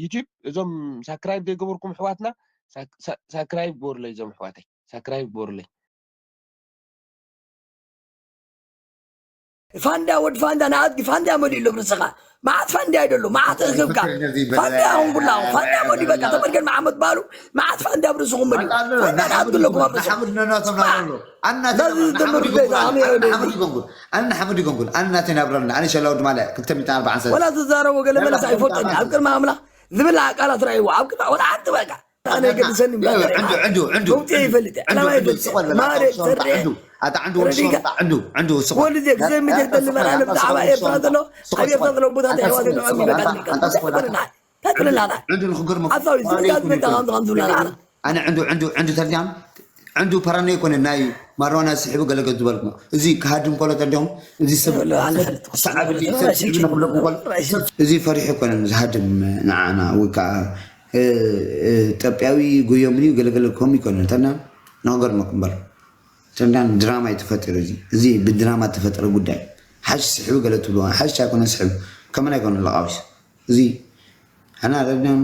ዩቲብ እዞም ሳክራይብ ዘይገበርኩም ኣሕዋትና ሳክራይብ ግበሩለይ። እዞም ኣሕዋተይ ሳክራይብ ግበሩለይ። ፋንዳ ወድ ፋንዳ ንኣድጊ ፋንዳ መሊኡ ኣሎ ብርስኻ። መዓት ፋንዳ ይደሎ መዓት እኽብካ ፋንዳ ያኹን ኩላ ፋንዳ መሊኡ በቃ ተመልከት መዓመት ባሉ መዓት ፋንዳ ብርስኹም መሊኡ ፋንዳ ንኣድጊ ኣለኩም ኣብ ርስኻ። ኣነ ሓሙድ ይጎንጉል ኣነ ናተይ ናብረና ኣነ ሸላው ድማ ክልተ ሚእትን ኣርባዓን ሰለስተ ወላ ትዛረቡ ገለ መለስ ኣይፈልጠኒ ኣብ ቅድሚ ኣምላኽ ዝብላዕ ቃላት ራእይዎ ኣብ ቅድሚ ወላ ሓንቲ በቃ ኣነ ገድሰኒ ዕንዱ ዕንዱ ዕንዱ መውፅኤ ይፈልጥ ዕላማ ይፈልጥ ማሬ ሰሬ ኣታ ዕንዱ ወዲ ሸወጣ ዕንዱ ዕንዱ ስቆ ወዲ ዜ ክዘምት የደሊ መራለ ብዛዕባ ኤርትራ ዘሎ ኣብ ኤርትራ ዘሎ ቦታ ተሕዋት ንዕም ይበቃ ዕንዱ ንክገርመ ኣሳዊ ዝብልካ ዝብልካ ከምዝብላ ኣነ ዕንዱ ዕንዱ ዕንዱ ተልያም ዕንዱ ፐራኖ ይኮነ ናይ ማሮና ስሕቡ ገለገ ዝበልኩ እዚ ክሃድም ኮሎ ተልዮም እዚ ሰብ ሰዓብ ሰብ ስሕቡ ንክብለኩም ኮሎ እዚ ፈሪሑ ይኮነ ዝሃድም ንዓና ወይ ከዓ ጠጳዊ ጎዮምኒ ገለገለ ከም ይኮነ ተና ንክገርመኩም እምበር ተንዳን ድራማ እዩ ተፈጢሩ። እዚ እዚ ብድራማ ተፈጠረ ጉዳይ ሓሽ ስሕቡ ገለ ትብልዋ ሓሽ ኣይኮነ ስሕቡ ከመን ኣይኮነ ለቃውስ እዚ ኣና ረድናን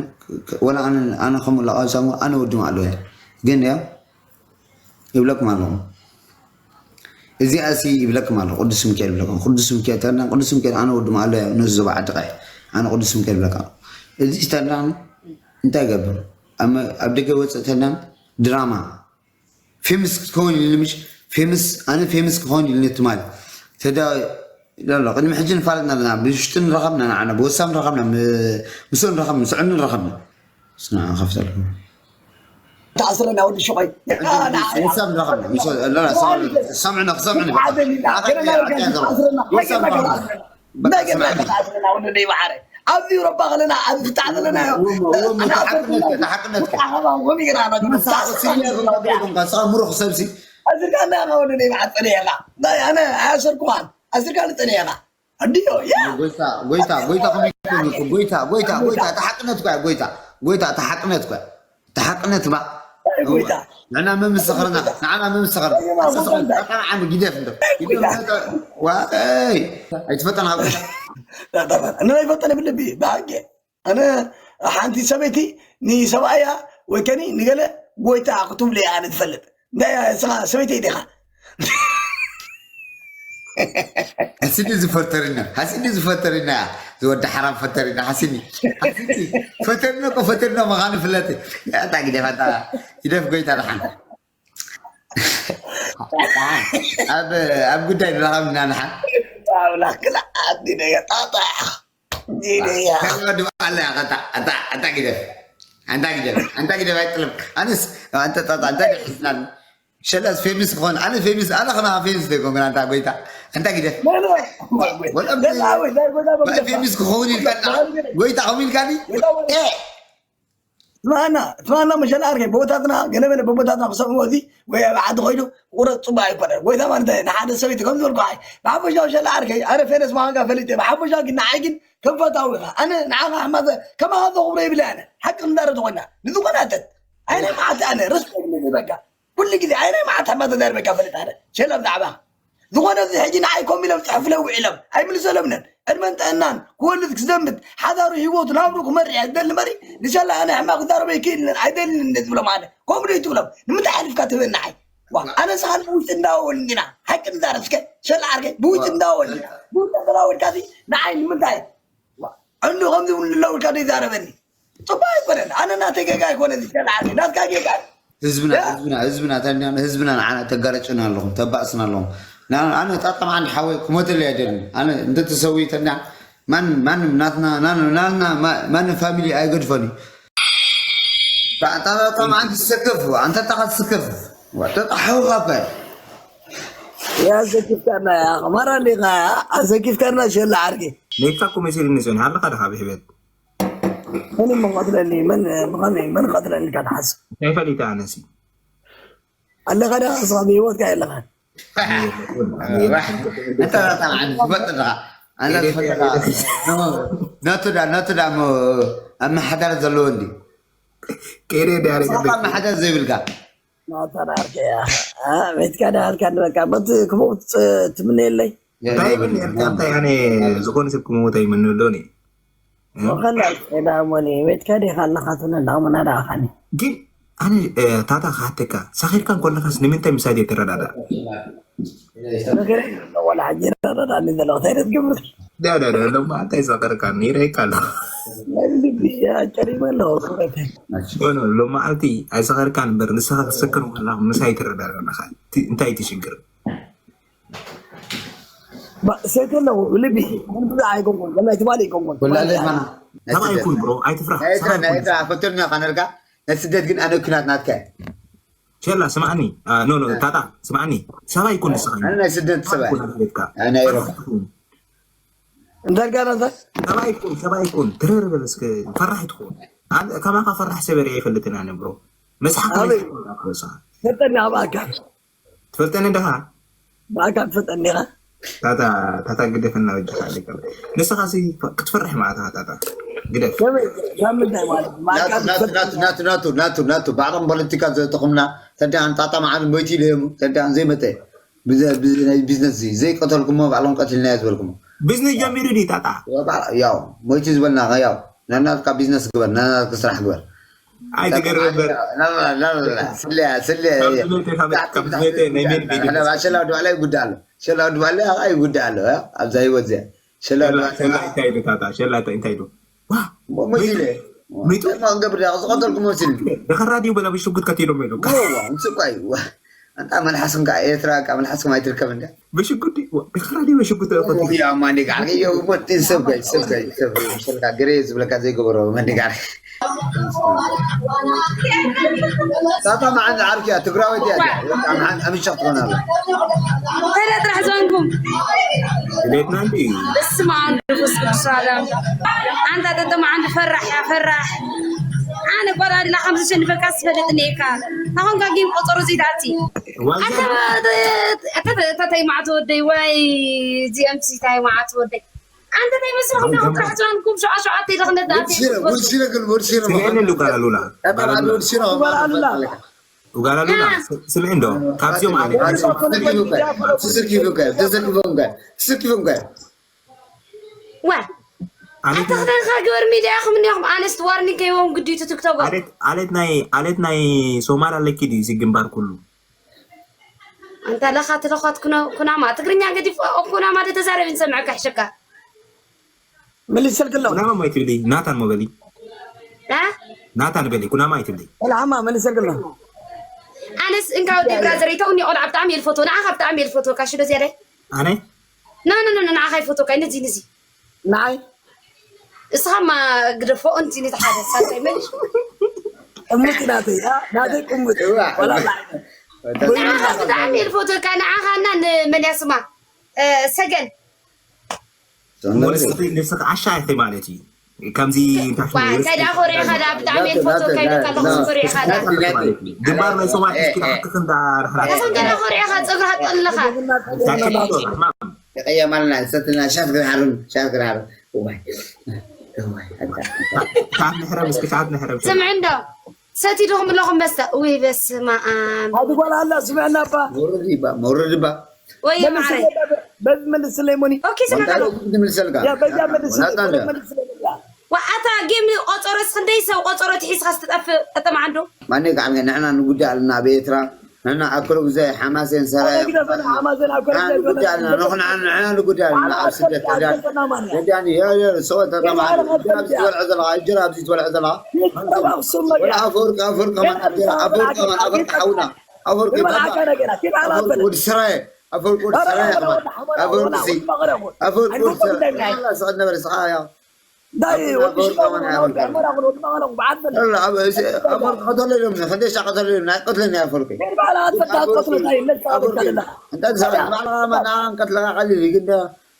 ወላ ኣነ ኣነ ከምኡ ለቃውስ ኣሞ ኣነ ወድም ኣለዎ ግን ያ ይብለኩም ኣለኹም እዚኣ ሲ ይብለኩም ኣሎ ቅዱስ ሚካኤል ይብለኩም ቅዱስ ሚካኤል ተንዳን ቅዱስ ሚካኤል ኣነ ወድም ኣሎ ነዚ ዞባ ዓድቃ ኣነ ቅዱስ ሚካኤል ይብለካ እዚ ተንዳን እንታይ ገብር ኣብ ደገ ወፅእ ተንዳን ድራማ ፌምስ ክኸውን ኢሉ ምሽ ፌምስ ኣነ ፌምስ ክኸውን ኢሉ ትማል ተዳ ሎ ቅድሚ ሕጂ ንፋለጥና ኣለና ብውሽጢ ንረኸብና ንዓና ብወሳብ ንረኸብና ምስኡ ንረኸብ ምስዑ ንረኸብና ስና ከፍተልኩም ተኣስረና ወዲ ሽቆይ ወሳብ ንረኸብና ሰምዕና ክሰምዕኒ ወዲ ደይበዓረ ኣብ ዩሮባ ከለና ኣብ ፍታዕ ዘለና ሓቅነትካ ምሩኽ ሰብሲ ኣዝርካ እንዳኻ ወዲ ደይበዓር ፀኒሕኻ ኣነ ኣያሰርኩኻን ኣዝርካ ንፀኒሕኻ ኣዲዮ ያ ጎይታ ጎይታ ጎይታ ከመይ ይኮን እኮ ጎይታ ጎይታ ጎይታ ተሓቅነት እኮ ጎይታ ጎይታ ተሓቅነት እኮ ተሓቅነት ባ ጎይታ ንዓና መምስኽርና ንዓና መምስኽርና ኣሰስኽርና ዓሚ ግደፍ እንዶ ዋይ ኣይትፈጠና ንናይ ፈጠነ ብልቢ ብሃጌ ኣነ ሓንቲ ሰበይቲ ንሰብኣያ ወይ ከኒ ንገለ ጎይታ ክትብሉ እያ ኣነ ትፈልጥ እንታይ እያ እስኻ ሰበይቲ ዲኻ ሓሲኒ ዝፈተሪና ሓሲኒ ዝፈተሪና ዝወዲ ሓራም ፈተሪና ሓሲኒ ሓሲኒ ፈተሪና እኮ ፈተሪና ምዃኑ ፍለጥ ኣታ ግደፍ ኣታ ግደፍ ጎይታ ደሓን ኣብ ኣብ ጉዳይ ንራኸብ ኢና ንሓ ኣምላኽ ክልዓት ዲደየ ጣጣ ዲደያ ከልዋ ድማ ኣለያ ከታ ኣታ ኣታ ግደፍ ኣንታ ግደፍ ኣንታ ግደፍ ኣይጥልም ኣነስ ኣንተ ጣጣ እንታይ ደሕስናን ሸላስ ፌምስ ክኾን ኣነ ፌምስ ኣነ ከማኻ ፌምስ ዘይኮንኩን ኣንታ ጎይታ ኣንታ ግደፍ ወላ ፌምስ ክኸውን ኢልካና ጎይታ ከምኡ ኢልካኒ ትማና ትማና መሸል ዓርከይ ቦታትና ገለመለ ቦታትና ክሰምዎ እዚ ወይ ኣብ ዓዲ ኮይዱ ቁረፅ ፅቡቅ ኣይኮነ ጎይታ ማለት ንሓደ ሰበይቲ ከም ዝበልኩ ብሓፈሻዊ ሸላ ዓርከይ ኣነ ፌነስ ምዃንካ ፈሊጠ ብሓፈሻ ግን ንዓይ ግን ከም ፈታዊ ኢኻ ኣነ ንዓኻ ሕማዘ ከማኻ ዘኽብሮ ይብለ ኣነ ሓቂ እንዳረ ዝኾና ንዝኾነ ኣተት ኣይነ መዓልቲ ኣነ ርስፔክት ንዝበካ ኩሉ ግዜ ኣይነ መዓልቲ ሕማዘ ዘርበካ ፈሊጥ ኣነ ሸላ ብዛዕባ ዝኾነ እዚ ሕጂ ንዓይ ኮም ኢሎም ፅሕፍለ ውዒሎም ኣይምልሰሎምንን ዕድመን ጥዕናን ክወልድ ክዘምት ሓዳሩ ሂወቱ ናብሩ ክመርሕ ዝደሊ መሪ ንሸላ ኣነ ሕማቅ ክዛረበ ይክእልን ኣይደልን እንደ ዝብሎም ኣነ ከምኡ ዶ ይትብሎም ንምንታይ ሓሊፍካ ትህበኒ ንዓይ ኣነ ስኻን ብውሽጢ እንዳወልን ኢና ሓቂ ንዛረብ እስከ ሸላ ዓርከይ ብውሽጢ እንዳወልን ብውሽጢ እንዳወልካ ንዓይ ንምንታይ ዕንዱ ከምዚ እውን ኣለውልካ ዶ ይዛረበኒ ፅቡቅ ኣይኮነን ኣነ ናተይ ጌጋ ኣይኮነ ዝሸላ ዓርከይ ናትካ ጌጋ ህዝብና ህዝብና ህዝብና ተንዲና ህዝብና ንዓና ተጋረጭና ኣለኹም ተባእስና ኣለኹም ኣነ ጣጣም ዓንዲ ሓወይ ክሞተለይ ኣይደልን ኣነ እንተተሰዊ ተንዲና ማን ማን ናትና ናና ናና ማን ፋሚሊ ኣይገድፈን እዩ ጣጣም ዓንዲ ትሰከፍ ኣንተ ጣኻ ትስከፍ ወጠጣ ሓውኻ እኮ ያዘኪፍካና ያ ማራ ሊኻ ኣዘኪፍካና ሸላ ዓርኪ ኔታ እኮ መሲልኒ ሶኒ ኣለኻ ድኻ ብሕበት መን እሞ ቀትለኒ መን ብኸመይ መን ቀትለኒ ኢልካ ትሓስብ እንታይ ፈሊጠ ኣነሲ ኣለኻ ዳ እስኻ ብሂወትካ የለኻ እንተ በጣም ዓዲ ትፈጥር ዲኻ ኣንተ ትፈጥር ዲኻ ነቱ ዳ ነቱ ዳ እሞ ኣብ መሓዳር ዘለዎ እንዲ ከይደ ዳሪ ሳባ መሓዳር ዘይብልካ ማታ ዳ ዓርከያ ቤትካ ዳ ሃልካ ንበቃ በቲ ክፉእ ትምነየለይ እንታይ ይብል ነርካ እንታይ ኣነ ዝኾነ ሰብ ክመውት ኣይመነሎኒ ወኸላ ዳሞኒ ቤትካ ዲኻ ኣለኻ ትብለና ዳሞና ዳኻኒ። ግን ኣነ ታታ ክሓተካ፣ ሰኺርካ እንከለኻስ ንምንታይ ምሳይ ዘይትረዳዳእ? ወላ ሕጂ ረዳዳኒ ዘለኹ እንታይ ትገብር? ሎማ እንታይ ሰኸርካ? ነይረካ ኣሎ። ጨሪመ ኣለኹ ክብረተይ። ሎማዓልቲ ኣይሰኸርካን እምበር ንስኻ ክትሰክር ከላ ምሳይ ትረዳዳእ ኣለኻ። እንታይ ትሽግር? ሰይተ ኣለዉ ልቢ። ኣይኮንኩን ናይ ትባል ኣይኮንኩን። ሰብኣይ ኩን ብሮ፣ ኣይትፍራሕ። ሰብኣይ ኩን። ፈተኛ ካነርካ ናይ ስደት ግን ኣነ ኩናት ናትካ። ሸላ ስማዕኒ። ኖ ኖ፣ ታጣ ስማዕኒ። ሰብኣይ ኩን ንስኻ። ኣነ ናይ ስደት ሰብኣይ። ኣነ ናይ ኤሮፓ። እንታይ ጋር እንታይ? ሰብኣይ ኩን፣ ሰብኣይ ኩን። ትርር በል እስከ። ፈራሕ ትኹን። ከማኻ ፈራሕ ሰበሪ ኣይፈልጥን ኣነ ብሮ። መስሓቅ። ሰጠኒ ኣብ ኣካል። ትፈልጠኒ ዲኻ? ብኣካል ትፈልጠኒ ዲኻ? ታታ፣ ታታ ግደፈና ወድኻ ኣለካ። ንስኻ ሲ ክትፈርሕ ማለት ኢኻ ታታ። ግደፍ። ከመይ፣ ካብ ምንታይ ማለት? ብኣካል ናቱ፣ ትፈልጠኒ ናቱ፣ ናቱ፣ ናቱ፣ ናቱ፣ ናቱ። ባዕሎም ፖለቲካ ዘተኹምና፣ ተዳን ጣጣ መዓሉ ሞይቱ ኢለ እዮም፣ ተዳን ዘይመጠ። ብዘ-፣ ብዘ-፣ ናይ ቢዝነስ እዚ ዘይቀተልኩሞ ባዕሎም ቀቲልና እያ ዝበልኩሞ። ቢዝነስ ጀሚሩ ድዩ ጣጣ? ያው፣ ሞይቱ ዝበልና፣ ያው፣ ናናትካ ቢዝነስ ግበር፣ ናናትካ ስራሕ ግበር። ኣይትገርም እምበር። ስልያ፣ ስልያ። ካብ ዝመተ፣ ካብ፣ ካብ ዝመተ ናይ ሜን ቪድዮ። ሸላ ወዲ ባዕላ ይጉዳእ ኣሎ። ሸላ ወዲ ባዕላ ይጉዳእ ኣሎ፣ እ? ኣብዛ ህይወት እዚኣ። ሸላ ወዲ ሸላ፣ ባዕላ ሸላ እንታይ ኢሉ ታታ? ሸላ እንታይ፣ እንታይ ኢሉ? ዋ፣ ሞ-፣ መሲለ። መይቱ? እንታይ ማ ክንገብር ዳ? ዝቐተልኩ መሲሉ። ድኸራ ድዩ በላ ብሽጉጥ ቀቲሎም ኢሉ። ዋ፣ ዋ፣ ምስ እኳ እዩ። ዋ። ኣንታ መልሓስኩም ከኣ ኤርትራ፣ ከኣ መልሓስኩም ኣይትርከብ እንዳ። ብሽጉጥ ድዩ? ድኸራ ድዩ ብሽጉጥ ቀቲሉ? ያ ማን ጋር፣ ዮ፣ ወዲ ሰብ ጋር፣ ሰብ ጋር፣ ሰብ ጋር። ሸልካ ግሬ ዝብለካ ዘይገበሮ መን ጋር። ታታ መዓን ዓርኪ እያ፣ ትግራወይቲ እያ። መዓን ኣምሻ ትኾን ኣላ። ተረ ጥራሕ ዞንኩም። ቤትና እንዲ። በስመ ኣብ መንፈስ ቅዱስ ኣለም። ኣንታ ተተ መዓን ፈራሕ እያ፣ ፈራሕ። ኣነ ጓል ኣድላ ከም ዝሸንፈካ ዝፈልጥ እኒኤካ። ናኾንካ ጌም ቆጸሮ ዘይትኣቲ። ዋዛ። ኣንታ፣ ኣንታ፣ ኣንታ ተይ መዓት ወደይ፣ ወይ ጂ ኤም ሲ ታይ መዓት ወደይ። ኣንተ እንታይ መስለኹም? ኣንተ ጥራሕ ጨዋንኩም ሸዓ ሸዓተ ኢለ ክነት ኣንተ ወዲ ሲረ፣ ወዲ ሲረ ግን፣ ወዲ ሲረ ስምዕኒ ማለት ኣሉ ቃል ኣሉላ። ኣታ ቃል ኣሉላ። ወዲ ሲረ ማለት ኣሉላ። ቃል ኣሉላ፣ እ። ስ-፣ ስምዒ እንዶ፣ ካብዚኦም ኣነ፣ ኣነ ተዘርጊፉ እኮ፣ ተዘርጊፉ እኮ፣ ተዘርጊፎም እኮ፣ ተዘርጊፎም እኮ። ዋ፣ ኣነ ኣታ ክዳንካ ግበር ሚድያ ኢኹም እኒኹም፣ ኣነስት ዋርኒንግ ከይዎም ግዲቱ ትክተቦ። ኣሌት፣ ኣሌት ናይ፣ ኣሌት ናይ ሶማል ኣለኪ ድዩ፣ እዚ ግንባር ኩሉ? ኣንታ ለኻ ትለኻት ኩና-፣ ኩናማ፣ ትግርኛ ገዲፍ፣ ኦ፣ ኩናማ ዶ ተዛረቢ ንሰምዐካ፣ ሕሸካ። መልሰልክ ኣለኹ። ኩናማ ማይ ትብሊ፣ ናታን ሞ በሊ። እ? ናታን በሊ፣ ኩናማ ኣይትብሊ። ሰላማ፣ መልሰልክ ኣለኹ። ኣነስ እንካ ወዲ ብራዘር፣ ይተውኒ ቆልዓ ብጣዕሚ እየ ልፈትዎ፣ ንዓኻ ብጣዕሚ እየ ልፈትወካ፣ ሽዶ ዝያዳይ። ኣነ? ኖ፣ ኖ፣ ኖ፣ ኖ፣ ንዓኻ ይፈትወካ፣ ነዚ፣ ነዚ። ንዓይ? እስኻማ ግደፎ፣ እንቲ ነቲ ሓደ ሳልሳይ መን? ቅምጥ ናተይ፣ ያ? ናተይ ቅምጥ። እዋ። ወላ ላዕለ። ንዓኻ ብጣዕሚ እየ ልፈትወካ፣ ንዓኻና ንመን እያ ስማ? እ፣ ሰገን። ንስኺ፣ ንስኺ ዓሻ ኢኺ ማለት እዩ። ከምዚ እንታይ ዋ፣ ሽሙ እንታይ ደኣ ኮሪዕኻ ደኣ ብጣዕሚ እየ ልፈትወካ ኢለካ ኣለኹ፣ ናቱ፣ ኮሪዕኻ ደኣ። ናቱ፣ ናቱ። ግንባር ናይ ሶማል እስኪ ተሓክኽ እንዳ ርሕራሕ። ንስኻ ገለ ኮሪዕኻ ጸጉርኻ ጠልኻ። ዳክተር ማም። ይቀየማልና፣ ሰትና ሻት ግርሃርን፣ ሻት ግርሃርን። እዋይ፣ እዋይ፣ ኣታ። ሻት ንሕረም እስኪ፣ ሻት ንሕረም። ስምዒ እንዶ፣ ሰቲድኹም ኣለኹም መስተ። ውይ፣ በስመ ኣብ። ኣቲ ጓል ኣላ፣ ስምዕና እባ። መውረድ እባ፣ መውረድ እባ። ወይ መዓረይ። በዚ መልስለይ ሞኒ። ኦኬ፣ ስምዕና ኣሎ። እንታይ ትምልሰልካ? ያ፣ በዛ መልስለይ፣ ናታ እንደ። መልስለይ። ዋ፣ ኣታ ጌም ቆጸሮስ ክንደይ ሰብ ቆጸሮ ትሒዝካ ስትጠፍእ፣ ጠጠም ዓንዶ? ማን ይከዓልከ? ንሕና ንጉዳይ ኣለና ኣብ ኤርትራ። ንሕና ኣብ ክሎ ግዜ ሓማሴን ሰራየ። ኣነ ግደፈና፣ ሓማሴን ኣብ ክሎ ግዜ ንሕና ንጉዳይ ኣለና። ንሕና፣ ንሕና ንጉዳይ ኣለና ኣብ ስደት ተዳን። ተዳን፣ ያ፣ ያ፣ ሰወ ተጠማዕዶ። እንጀራ ኣብዚ ትበልዖ ዘለኻ፣ እንጀራ ኣብዚ ትበልዖ ዘለኻ። ወላ ኣፈወርቂ፣ ኣፈወርቂ ከማን፣ ኣፈወርቂ ከማን፣ ኣፈወርቂ ሓውና። ኣፈወርቂ ባባ። ኣፈወርቂ ወዲ ሰራየ። ኣፈወርቂ ወዲ ሰራየ ከማን። ኣፈወርቂ ሲ-፣ ኣፈወርቂ ወዲ ሰራየ። ሰቐት ነበረ፣ ስኻ፣ ያ። እንታይ ኣቦና ወዲ ኣቦና ሽማግለ ኣቦና ናውቲ ኣቦና ኣቦና ወዲ መቐለ በዓል ፈለ። ኣላ፣ ኣብ፣ እዚ፣ ኣቦና ቀተለ ኢሎም፣ ክንደይ ሻዕ ቀተለ ኢሎም፣ ናይ ቀትለ ናይ ኣፈርቂ። ግን ባዕላ ኣትፈታ ኣፈርቂ፣ ቀትለ እንታይ፣ ነፃ ኣፈርቂ። ኣለካ ኣለኻ። እንታይ ትዛረብ? ባዕላ ማና ቀትለ ቀሊል እዩ፣ ግን ዳ-፣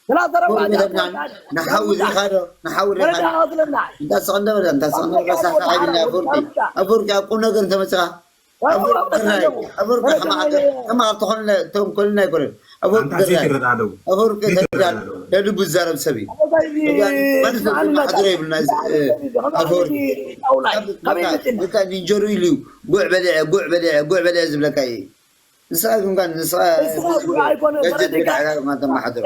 ሰላሳ ኣርባዕተ ኣፈርቂ ተብናን፣ ኣትፈታ ንሓዊ ቀትለ። ዚኻዶ፣ ንሓዊ ዚኻዶ። ወረዳ ቀትለና። እንታይ ትስቕ እንደበለ፣ እንታይ ትስቕ እንደበለ፣ ሳሳ ሓይልና ኣፈርቂ። ኣፈርቂ ኣብ ቁም ነገር እንተመፅኻ፣ ኣፈወርቂ ጥራይ፣ ኣፈወርቂ ከማኻ፣ ከማኻ ተኾንና፣ ተንኮልና ኣይኮነን። ኣፈወርቂ ኣንታ ጥራይ። ዘይትረዳደው። ኣፈወርቂ ዘይትረዳደው። ተዳን፣ ደድቡ ዝዛረብ ሰብ እዩ። ኣፈወርቂ ተዳን፣ ማንም ሰብ ማንም ማሕደር የብልና፣ እ፣ ኣፈወርቂ። ኣውላይ፣ ካብ፣ ካበይ መፂና? በቃ ንእንጀሩ ኢሉ እዩ። ጉዕ በሊዐ፣ ጉዕ በሊዐ፣ ጉዕ በሊዐ ዝብለካ እዩ። ንስኻ ግን፣ ንስኻ ንስኻ ጉዕ ኣይኮነ፣ በጀት ተረዲእካ። ብድሕሪኻ ማንተ ማሕደር።